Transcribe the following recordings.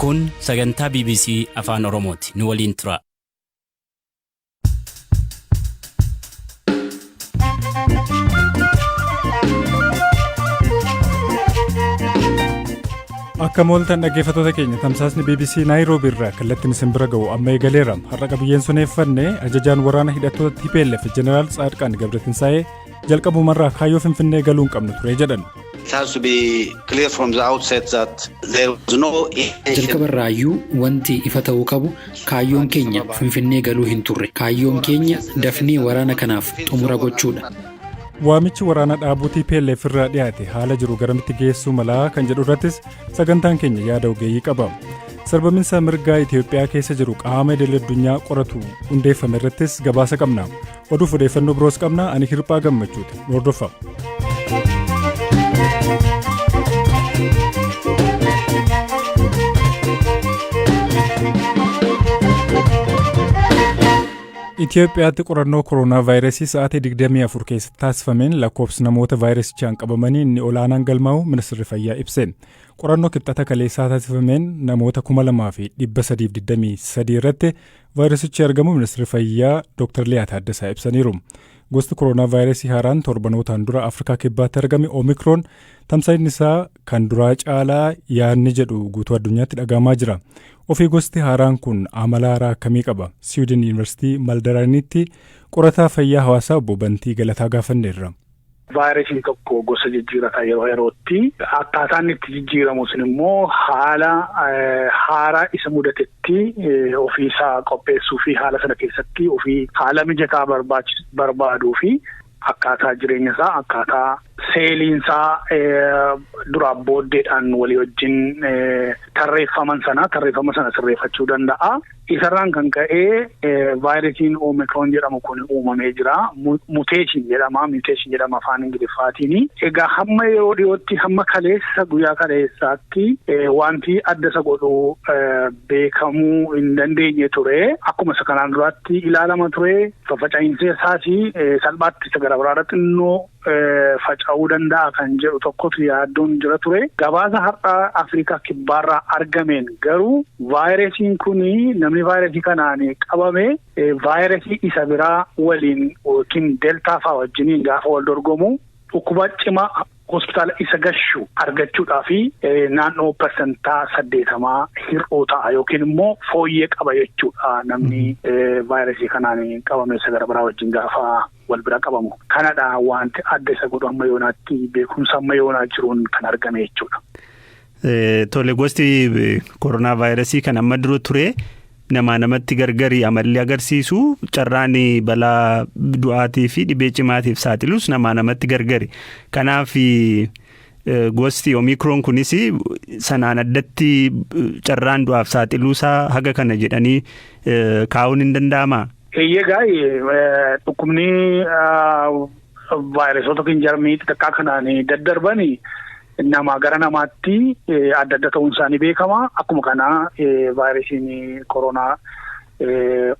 Kun sagantaa bbc Afaan Oromooti. Nu waliin turaa. Akka mooltan dhaggeeffattoota keenya, tamsaasni BBC Naayiroobii irraa kallattiin isin bira ga'u amma eegaleera. Har'a qabiyyeen suneeffanne ajajaan waraana hidhattoota TPLF Jeneraal Tsaadqaan Gabretinsaa'ee jalqabumarraa kaayyoo Finfinnee galuu hin qabnu ture jedhan. It has to be clear from the outset that there was no intention. Jalqabarraayyuu wanti ifa ta'uu qabu kaayyoon keenya Finfinnee galuu hin turre. Kaayyoon keenya dafnee waraana kanaaf xumura gochuudha. Waamichi waraana dhaabuu TPLF irraa dhiyaate haala jiru garamitti geessuu malaa kan jedhu irrattis sagantaan keenya yaada ogeeyyii qaba. Sarbaminsa mirgaa Itoophiyaa keessa jiru qaama idil addunyaa qoratu hundeeffame irrattis gabaasa qabna. Oduuf odeeffannoo biroos qabna. Ani Hirphaa Gammachuuti. Hordofa. Itoophiyaatti qorannoo koronaa vaayirasii sa'aatii 24 keessatti taasifameen lakkoofsi namoota vaayirasichaan qabamanii inni olaanaan galmaa'u ministeerri fayyaa ibse. Qorannoo Kibxata kaleessaa taasifameen namoota 2323 irratti vaayirasichi argamu ministeerri fayyaa Dr. Liyaa Taaddasaa ibsaniiru. Gosti koronaa vaayirasii haaraan torbanootaan dura Afrikaa Kibbaatti argame Omikroon tamsa'inni isaa kan duraa caalaa yaadni jedhu guutuu addunyaatti dhagahamaa jira. Ofii gosti haaraan kun amala haaraa akkamii qaba? Siwiidin Yuunivarsiitii Maldaraanitti qorataa fayyaa hawaasaa obbo Bantii Galataa gaafanneerra. Vaayirasiin tokko gosa jijjiirata yeroo yerootti. Akkaataan inni itti jijjiiramu sun immoo haala haaraa isa mudatetti ofiisaa qopheessuu fi haala sana keessatti ofii haala mijataa barbaaduu fi akkaataa jireenya isaa, akkaataa seeliin isaa duraaf booddeedhaan walii wajjin tarreeffaman sana, tarreeffama sana sirreeffachuu danda'a. Isarraan kan ka'ee vaayirasiin Omikroon jedhamu kun uumamee jira. Mutation jedhama. Mutation jedhama afaan Ingiliffaatiin. Egaa hamma yeroo dhiyootti, hamma kaleessa, guyyaa kaleessaatti wanti adda isa godhu beekamuu hin dandeenye ture. Akkuma isa kanaan duraatti ilaalama ture. Faffaca'iinsi isaas salphaatti isa gara biraarra xinnoo faca'uu danda'a kan jedhu tokkotu yaaddoon jira ture. Gabaasa har'a Afrikaa Kibbaarraa argameen garuu vaayirasiin kun, namni vaayirasii kanaan qabame vaayirasii isa biraa waliin yookiin deltaa fa'aa wajjiniin gaafa wal dorgomu dhukkuba cimaa hospitaala isa gashu argachuudhaa fi naannoo 80% hir'uu ta'a yookiin immoo fooyyee qaba jechuudha, namni vaayirasii kanaan qabame isa gara biraa wajjin gaafa wal bira qabamu. Kanadha wanti adda isa godhu amma yoonaatti beekumsa amma yoonaa jiruun kan argame jechuudha. Tole, gosti koronaa vaayirasii kan amma dura ture namaa namatti gargari amalli agarsiisu, carraan balaa du'aatii fi dhibee cimaatiif saaxilus namaa namatti gargari. Kanaaf gosti Omikroon kunis sanaan addatti carraan du'aaf saaxiluusaa haga kana jedhanii kaa'uun hin danda'amaa? Eeyyee, gaa'ee dhukkubni vaayirasoota yookiin jarmii xixiqqaa kanaan daddarbanii namaa gara namaatti adda adda ta'uun isaanii beekama. Akkuma kanaa vaayirasiin koronaa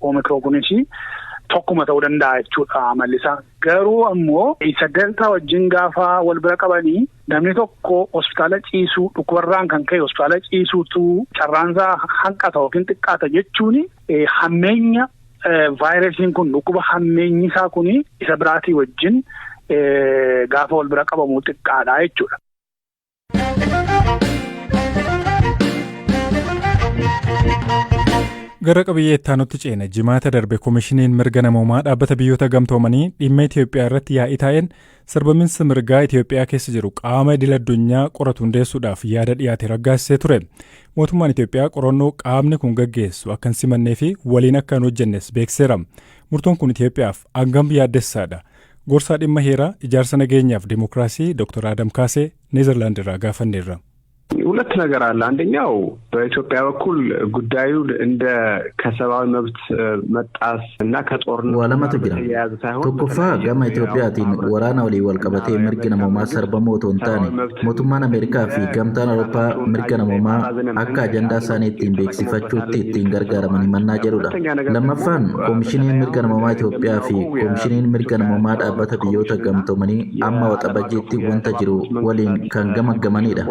Omikroon kunis tokkuma ta'uu danda'a jechuudha amalli isaa. Garuu ammoo isa deltaa wajjin gaafa wal bira qabanii namni tokko hospitaala ciisuu, dhukkubarraan kan ka'e hospitaala ciisuutu carraansaa hanqata yookiin xiqqaata jechuun hammeenya vaayirasiin kun dhukkuba hammeenyi isaa kun isa biraatii wajjin gaafa wal bira qabamu xiqqaadha jechuudha. Gara qabiyyee itti ceena. Jimaata darbe Koomishiniin Mirga Namoomaa Dhaabbata Biyyoota Gamtoomanii dhimma Itoophiyaa irratti yaa'ii taa'een sarbaminsa mirgaa Itoophiyaa keessa jiru qaama idil addunyaa qoratu hundeessuudhaaf yaada dhiyaate raggaasisee ture. Mootummaan Itoophiyaa qorannoo qaamni kun gaggeessu akka hin simannee fi waliin akka hin hojjennes beeksiseera. Murtoon kun Itoophiyaaf hangam yaaddessaadha? Gorsaa dhimma heeraa, ijaarsa nageenyaaf dimokiraasii Dr. Adam Kaasee Neezerlaand irraa gaafanneerra. ሁለት ነገር አለ። አንደኛው በኢትዮጵያ በኩል ጉዳዩን እንደ ከሰብአዊ መብት መጣስ እና ከጦርነት Waa lamatu jira. የተያያዘ ሳይሆን Tokkoffaa, gama Itoophiyaatiin waraana waliin wal qabatee mirgi namoomaa sarbamuu otoo hin taane, mootummaan Ameerikaa fi Gamtaan Awurooppaa mirga namoomaa akka ajandaa isaanii ittiin beeksifachuutti ittiin gargaaraman himannaa jedhudha. Lammaffaan, Koomishiniin Mirga Namoomaa Itoophiyaa fi Koomishiniin Mirga Namoomaa Dhaabbata Biyyoota Gamtoomanii amma Waxabajjiitti wanta jiru waliin kan gamaggamanidha.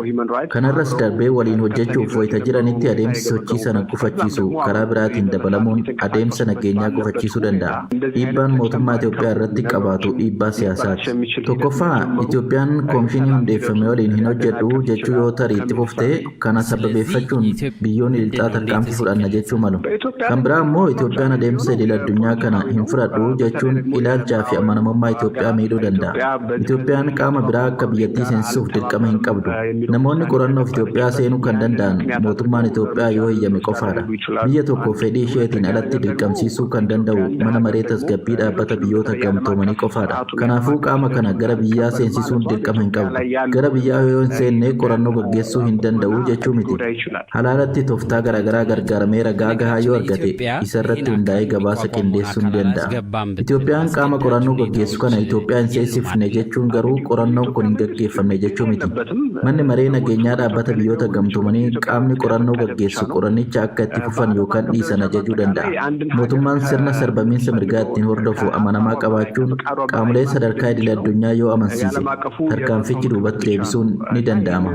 Kanarras darbee waliin hojjechuuf wayita jiranitti adeemsi sochii sana gufachiisu karaa biraatiin dabalamuun adeemsa nageenyaa gufachiisuu danda'a. Dhiibbaan mootummaa Itoophiyaa irratti qabaatu dhiibbaa siyaasaati. Tokkoffaa, Itoophiyaan koomishinii hundeeffame waliin hin hojjedhu jechuu yoo tarii itti fufte, kana sababeeffachuun biyyoonni lixaa tarkaanfii fudhanna jechuu malu. Kan biraa immoo Itoophiyaan adeemsa idil addunyaa kana hin fudhadhu jechuun ilaalchaa fi amanamummaa Itoophiyaa miidhuu danda'a. Itoophiyaan qaama biraa akka biyyattii seensisuuf dirqama hin qabdu. Namoonni qorannoof Itoophiyaa seenuu kan danda'an mootummaan Itoophiyaa yoo heeyyame qofaadha. Biyya tokko fedhii isheetiin alatti dirqamsiisuu kan danda'u Mana Maree Tasgabbii Dhaabbata Biyyoota Gamtoomanii qofaadha. Kanaafuu qaama kana gara biyyaa seensisuun dirqama hin qabdu. Gara biyyaa yoo hin seenne qorannoo gaggeessuu hin danda'u jechuu miti. Halaalatti tooftaa garaagaraa gargaaramee ragaa gahaa yoo argate isarratti hundaa'ee gabaasa qindeessuu ni danda'a. Itoophiyaan qaama qorannoo gaggeessu kana Itoophiyaa hin seensifne jechuun garuu qorannoon kun hin gaggeeffamne jechuu miti. Manni Maree Nageenyaa Dhaabbata Biyyoota Gamtoomanii qaamni qorannoo gaggeessu qorannicha akka itti fufan yookaan dhiisan ajajuu danda'a. Mootummaan sirna sarbamiinsa mirgaa ittiin hordofu amanamaa qabaachuun qaamolee sadarkaa idil addunyaa yoo amansiise tarkaanfichi duubatti deebisuun ni danda'ama.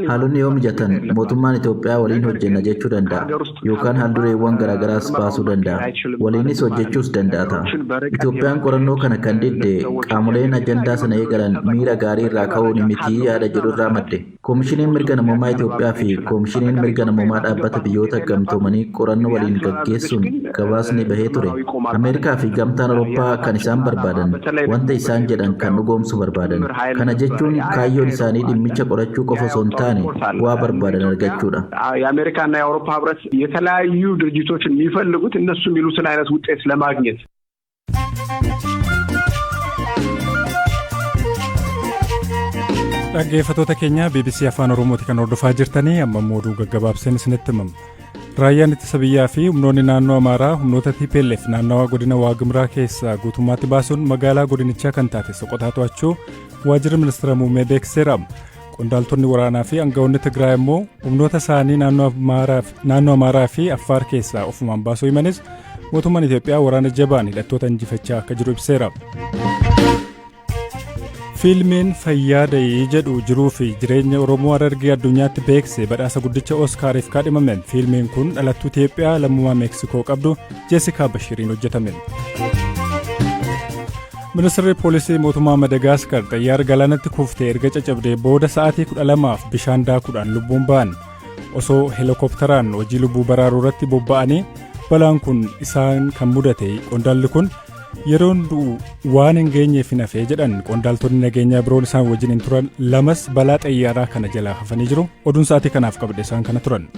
Haalonni yoo mijatan mootummaan Itoophiyaa waliin hojjenna jechuu danda'a yookaan haaldureewwan garaagaraas baasuu danda'a. Waliinis hojjechuus danda'a ta'a. Itoophiyaan qorannoo kana kan didde qaamoleen ajandaa sana eegalan miira gaarii irraa ka'uun miti yaada jedhu irraa madde. Koomishiniin Mirga Namoomaa Itoophiyaa fi Koomishiniin Mirga Namoomaa Dhaabbata Biyyoota Gamtoomanii qorannoo waliin gaggeessuun gabaasni bahee ture. Ameerikaa fi Gamtaan Awurooppaa kan isaan barbaadan wanta isaan jedhan kan dhugoomsu barbaadan. Kana jechuun kaayyoon isaanii dhimmicha qorachuu qofa osoo hin taane bu'aa barbaadan argachuudha. የአሜሪካና የአውሮፓ ህብረት የተለያዩ ድርጅቶች የሚፈልጉት እነሱ የሚሉትን አይነት ውጤት ለማግኘት። Dhaggeeffattoota keenya, BBC Afaan Oromooti kan hordofaa jirtanii. Amma immoo oduu gaggabaabseen isinitti himama. Raayyaan ittisa biyyaa fi humnoonni naannoo Amaaraa humnoota TPLF naannawaa godina Waagimraa keessaa guutummaatti baasuun magaalaa godinichaa kan taate Soqotaa to'achuu waajjirri ministeera muummee beeksiseera. Qondaaltonni waraanaa fi aangawoonni Tigraay immoo humnoota isaanii naannoo Amaaraa fi Affaar keessaa ofumaan baasuu himanis, mootummaan Itoophiyaa waraana jabaan hidhattoota injifachaa akka jiru ibseera. Fiilmiin Fayyaa Dayii jedhu jiruu fi jireenya Oromoo Harargee addunyaatti beekse badhaasa guddicha Ooskaariif kaadhimame. Fiilmiin kun dhalattuu Itoophiyaa lammummaa Meeksikoo qabdu Jeesikaa Bashiriin hojjetame. Ministeerri poolisii mootummaa Madagaskar xayyaara galaanatti kuftee erga caccabdee booda sa'aatii 12f bishaan daakuudhaan lubbuun ba'an. Osoo heelikoopteraan hojii lubbuu baraaruu irratti bobba'anii balaan kun isaan kan mudate, qondaalli kun yeroon du'u waan hin geenyeef hin hafee jedhan. Qondaaltonni nageenyaa biroon isaan wajjin hin turan lamas balaa xayyaaraa kana jalaa hafanii jiru. Oduun sa'aatii kanaaf qabde isaan kana turan.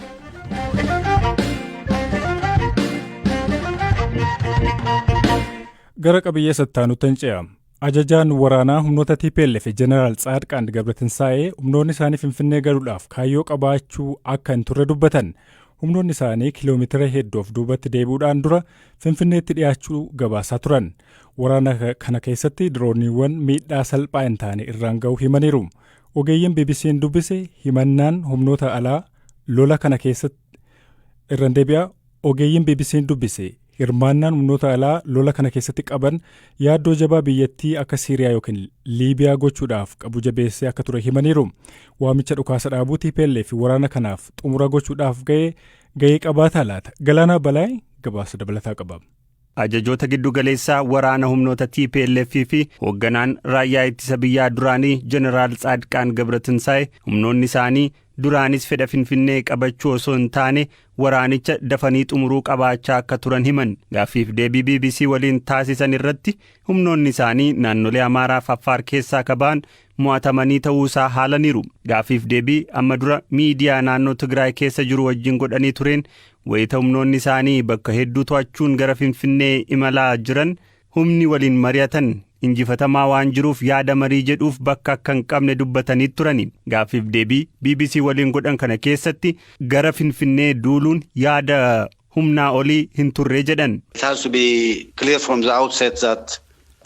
Gara qabiyyee sattaanutti hin ce'a. Ajajaan waraanaa humnoota TPLF Jeneraal Tsaadqaan Gabratinsaa'ee humnoonni isaanii Finfinnee galuudhaaf kaayyoo qabaachuu akka hin turre dubbatan. Humnoonni isaanii kiiloomeetira hedduu of duubatti deebi'uudhaan dura Finfinneetti dhiyaachuu gabaasaa turan. Waraana kana keessatti dirooniiwwan miidhaa salphaa hin taane irraan ga'uu himaniiru. Ogeeyyiin BBC'n dubbise himannaan humnoota alaa lola kana keessatti irraan deebi'a. Ogeeyyiin BBC'n dubbise hirmaannaan humnoota alaa lola kana keessatti qaban yaaddoo jabaa biyyattii akka Siiriyaa yookiin Liibiyaa gochuudhaaf qabu jabeessee akka ture himaniiru. Waamicha dhukaasa dhaabuu TPLF waraana kanaaf xumura gochuudhaaf ga'ee qabaataa laata? Galaanaa Balaay gabaasa dabalataa qaba. Ajajoota giddugaleessaa waraana humnoota TPLF fi hoogganaan raayyaa ittisa biyyaa duraanii Jeneraal Tsaadqaan Gabratinsaa'e humnoonni isaanii duraanis fedha Finfinnee qabachuu osoo hin taane waraanicha dafanii xumuruu qabaachaa akka turan himan. Gaaffiif deebii BBC waliin taasisan irratti humnoonni isaanii naannolee Amaaraa fi Affaar keessaa kaba'an mo'atamanii ta'uusaa haalaniiru. Gaaffiif deebii amma dura miidiyaa naannoo Tigraay keessa jiru wajjin godhanii tureen, wayita humnoonni isaanii bakka hedduu to'achuun gara Finfinnee imalaa jiran, humni waliin mari'atan injifatamaa waan jiruuf yaada marii jedhuuf bakka akka hin qabne dubbatanii turani. Gaaffiif deebii BBC waliin godhan kana keessatti gara Finfinnee duuluun yaada humnaa olii hin turre jedhan. It has to be clear from the outset that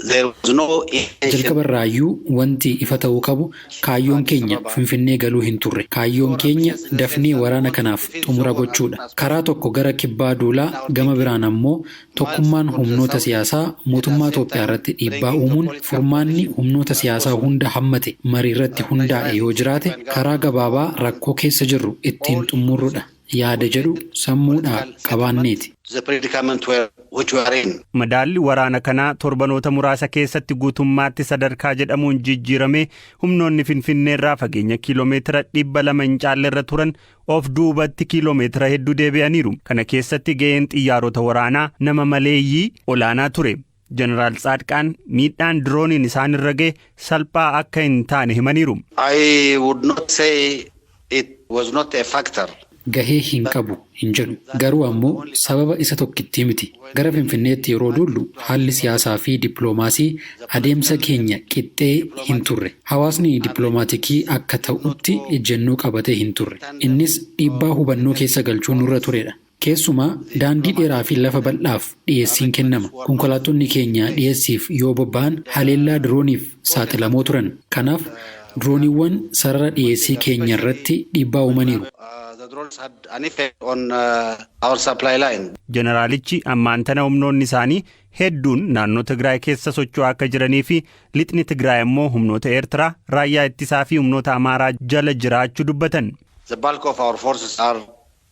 There was no intention. Jalqabarraayyuu wanti ifa ta'uu qabu kaayyoon keenya Finfinnee galuu hin turre. Kaayyoon keenya dafnee waraana kanaaf xumura gochuudha. Karaa tokko gara kibbaa duulaa, gama biraan ammoo tokkummaan humnoota siyaasaa mootummaa Itoophiyaa irratti dhiibbaa uumuun furmaanni humnoota siyaasaa hunda hammate marii irratti hundaa'e yoo jiraate karaa gabaabaa rakkoo keessa jirru ittiin xumurrudha. Yaada jedhu sammuudhaa qabaanneeti. The predicament where which we are in. Madaalli waraana kanaa torbanoota muraasa keessatti guutummaatti sadarkaa jedhamuun jijjiirame, humnoonni Finfinneerraa fageenya kiiloomeetira 200 hin caallerra turan of duubatti kiiloomeetira hedduu deebi'aniiru. Kana keessatti ga'een xiyyaarota waraanaa nama maleeyyii olaanaa ture. Jeneraal Tsaadqaan miidhaan dirooniin isaan irra ga'e salphaa akka hin taane himaniiru. I would not say it was not a factor. Gahee hin qabu hin jedhu. Garuu ammoo sababa isa tokkittii miti. Gara Finfinneetti yeroo duullu haalli siyaasaa fi dippiloomaasii adeemsa keenya qixxee hin turre. Hawaasni dippiloomaatiikii akka ta'utti ejjennoo qabatee hin turre. Innis dhiibbaa hubannoo keessa galchuu nurra turedha. Keessumaa daandii dheeraa fi lafa bal'aaf dhiyeessiin kennama. Konkolaattonni keenya dhiyeessiif yoo bobba'an haleellaa dirooniif saaxilamoo turan. Kanaaf dirooniiwwan sarara dhiyeessii keenya irratti dhiibbaa uumaniiru. The drones had an effect on our supply line. Jeneraalichi ammaan tana humnoonni isaanii hedduun naannoo Tigraay keessa socho'aa akka jiranii fi lixni Tigraay immoo humnoota Eertiraa, raayyaa ittisaa fi humnoota Amaaraa jala jiraachuu dubbatan. The bulk of our forces are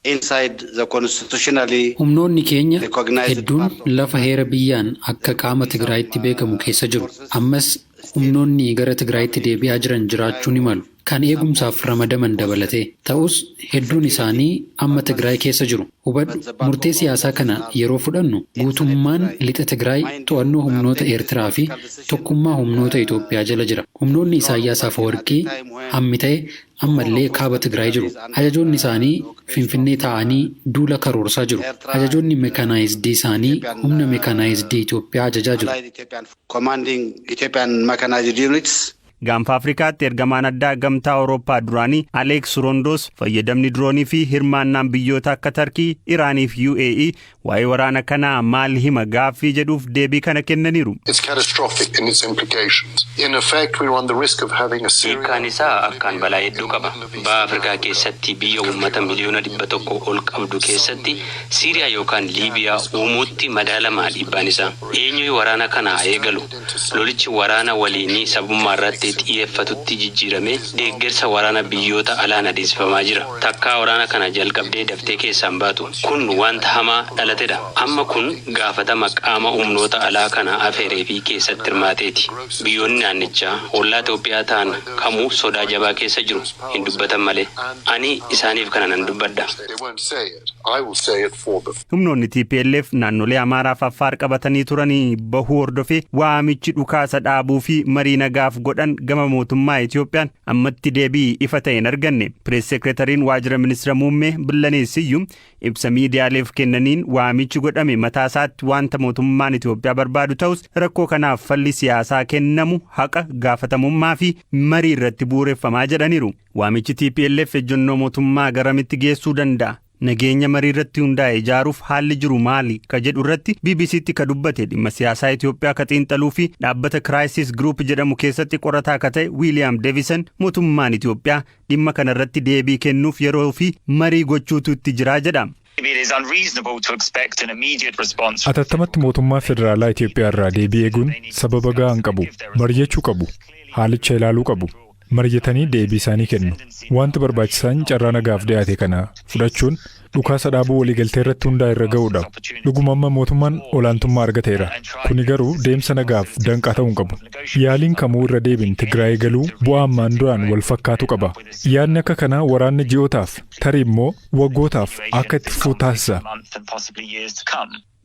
inside the constitutionally Humnoonni keenya hedduun lafa heera biyyaan akka qaama Tigraayitti beekamu keessa jiru. Ammas humnoonni gara Tigraayitti deebi'aa jiran jiraachuu ni malu. Kan eegumsaaf ramadaman dabalatee. Ta'us hedduun isaanii amma Tigraay keessa jiru. Hubadhu, murtee siyaasaa kana yeroo fudhannu guutummaan lixa Tigraay to'annoo humnoota Eertiraa fi tokkummaa humnoota Itoophiyaa jala jira. Humnoonni Isaayyaas Afeworqii hammi ta'e ammallee kaaba Tigraay jiru. Ajajoonni isaanii Finfinnee taa'anii duula karoorsaa jiru. Ajajoonni meekaanaayizdii isaanii humna meekaanaayizdii Itoophiyaa ajajaa jiru. Commanding Ethiopian mechanized units. Gaanfa Afrikaatti ergamaan addaa Gamtaa Awurooppaa duraanii Aleeks Rondoos fayyadamni diroonii fi hirmaannaan biyyoota akka Tarkii, Iraanii fi UAE waa'ee waraana kanaa maal hima gaaffii jedhuuf deebii kana kennaniiru. Hiikkaan isaa akkaan balaa hedduu qaba. Baha Afrikaa keessatti biyya uummata miliyoona 100 ol qabdu keessatti Siiriyaa yookaan Liibiyaa uumuutti madaalamaa dhiibbaan isaa. Eenyu waraana kana eegalu? Lolichi waraana waliinii sabummaa irratti xiyyeeffatutti jijjiiramee deeggarsa waraana biyyoota alaan adeemsifamaa jira. Takkaa waraana kana jalqabdee daftee keessaan baatu. Kun wanta hamaa dhalatedha. Amma kun gaafatama qaama humnoota alaa kana afeeree fi keessatti hirmaateeti. Biyyoonni naannichaa ollaa Itoophiyaa ta'an kamuu sodaa jabaa keessa jiru, hin dubbatan malee. Ani isaaniif kana nan dubbadha. Humnoonni TPLF naannolee Amaaraa fi Affaar qabatanii turanii bahuu hordofee waamichi dhukaasa dhaabuu fi marii nagaaf godhan gama mootummaa Itoophiyaan ammatti deebii ifa ta'e hin arganne. Pirees seekretariin waajjira ministeera muummee Billanee Siyyum ibsa miidiyaaleef kennaniin waamichi godhame mataa isaatti wanta mootummaan Itoophiyaa barbaadu ta'us, rakkoo kanaaf falli siyaasaa kennamu haqa, gaafatamummaa fi marii irratti bu'uureffamaa jedhaniiru. Waamichi TPLF ejjennoo mootummaa garamitti geessuu danda'a? Nageenya marii irratti hundaa'e ijaaruuf haalli jiru maali ka jedhu irratti BBCtti ka dubbate dhimma siyaasaa Itoophiyaa ka xiinxaluu fi dhaabbata Crisis Group jedhamu keessatti qorataa ka ta'e Wiiliyaam Deevison, mootummaan Itoophiyaa dhimma kana irratti deebii kennuuf yeroo fi marii gochuutu itti jiraa jedha. Atattamatti mootummaa federaalaa Itoophiyaa irraa deebii eeguun sababa gahaa hin qabu. Mari'achuu qabu. Haalicha ilaaluu qabu. Mari'atanii deebii isaanii kennu. Wanti barbaachisaan carraa nagaaf dhiyaate kana fudhachuun dhukaasa dhaabuu waliigaltee irratti hundaa'e irra ga'uudha. Dhuguma amma mootummaan olaantummaa argateera. Kuni garuu deemsa nagaaf danqaa ta'uu hin qabu. Yaaliin kamuu irra deebiin Tigraay galuu bu'aa ammaan duraan wal fakkaatu qaba. Yaadni akka kanaa waraanni ji'ootaaf, tarii immoo waggootaaf akka itti fufuu taasisa.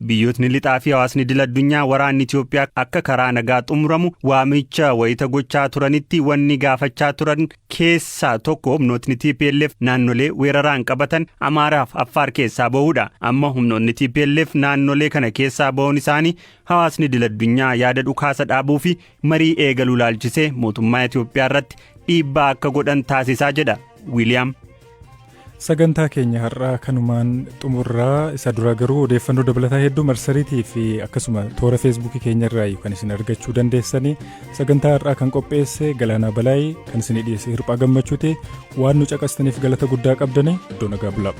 Biyyootni lixaa fi hawaasni idil addunyaa waraanni Itoophiyaa akka karaa nagaa xumuramu waamicha wayita gochaa turanitti wanni gaafachaa turan keessaa tokko humnootni TPLF naannolee weeraraan qabatan Amaaraaf Affaar keessaa bahuudha. Amma humnoonni TPLF naannolee kana keessaa bahuun isaanii hawaasni idil addunyaa yaada dhukaasa dhaabuu fi marii eegaluu laalchisee mootummaa Itoophiyaa irratti dhiibbaa akka godhan taasisaa jedha Wiiliyaam. Sagantaa keenya har'aa kanumaan xumurraa. Isa dura garuu odeeffannoo dabalataa hedduu marsariitii fi akkasuma toora Feesbuukii keenya irraa kan isin argachuu dandeessanii. Sagantaa har'aa kan qopheesse Galaanaa Balaayii, kan isin dhiyeesse Hirphaa Gammachuuti. Waan nu caqastaniif galata guddaa qabdanii, iddoo nagaa bulaa.